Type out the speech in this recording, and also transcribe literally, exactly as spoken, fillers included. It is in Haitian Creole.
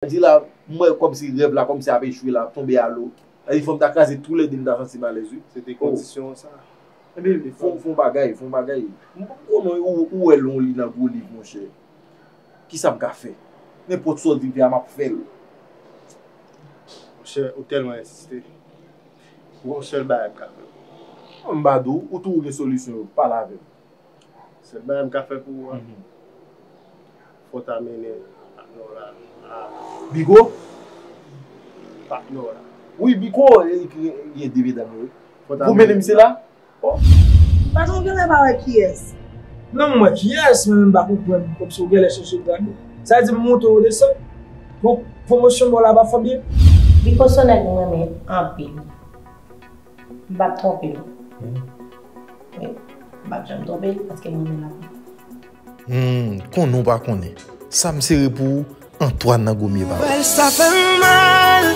Di la, m wè kòmsi rèv la, kòmsi ap echwe la, ap tonbe alo. Sa di fò m ta kraze toulède, m ta santi m alèz, wi. Se te kondisyon an sa. Ebyen, fè yon bagay, fè yon bagay. M pa konnen, ou, ou wè lè w li nan gwo liv, monchè. Kisa m ka fè? Nenpòt sa w di m fè a, m ap fè l. Monchè, ou tèlman ensiste. Gon sèl bagay m ka fè pou ou. M pa di w, ou tou ou gen solisyon yo, pale avè m. Sèl bagay m ka fè pou ou a, fò w ta mennen patnè w la a. Bigo? Patnè w la. Wi, Bigo, e, e, gen de medam yo, wi. Fò w ta mennen. Pou mennen misye la? Oh. Patwon genlè pa wè kiyès. Non, m wè kiyès, men m pa konprann. Kòmsi w genlè chèche gade. Sa vle di m monte w desann. Bon, pwomosyon ba w la pa fè byen. Bigo se nèg m renmen anpil. M p ap twonpe l. Wi, m p ap janm twonpe l paske m renmen l anpil. Hmm, konnen w pa konnen. Sa m sere pou ou, Antwàn nan gomye pa w. Bèl, sa fè m mal.